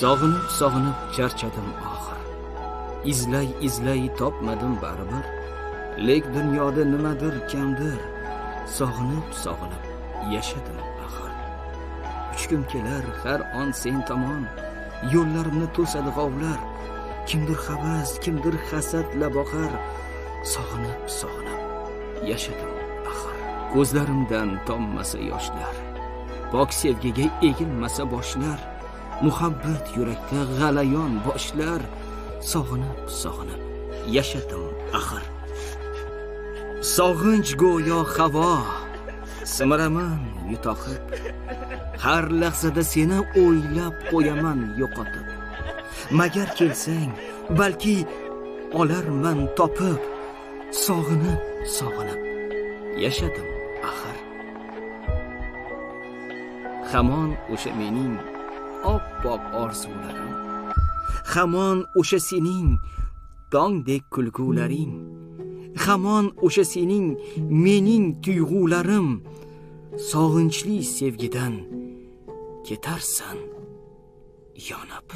Sog'inib sog'inib charchadim oxir. Izlay izlay topmadim baribir. Lek dunyoda nimadir kamdir. Sog'inib sog'inib yashadim axir. Uchgim kelar har on sen tomon. Yo'llarimni to'sadi g'ovlar. Kimdir havas, kimdir hasadla boqar. Sog'inib sog'inib yashadim axir. Ko'zlarimdan tommasa yoshlar, pok sevgiga egilmasa boshlar, muhabbat yurakda g'alayon boshlar. Sog'inib sog'inib yashadim axir. Sog'inch go'yo havo, simiraman yutoqib. Har lahzada seni o'ylab qo'yaman yo'qotib. Magar kelsang, balki olarman topib. Sog'inib sog'inib yashadim axir. Hamon o'sha mening oppoq orzularim, hamon o'sha sening tongdek kulgularing, hamon o'sha sening mening tuyg'ularim. Sog'inchli sevgidan ketarsan yonib.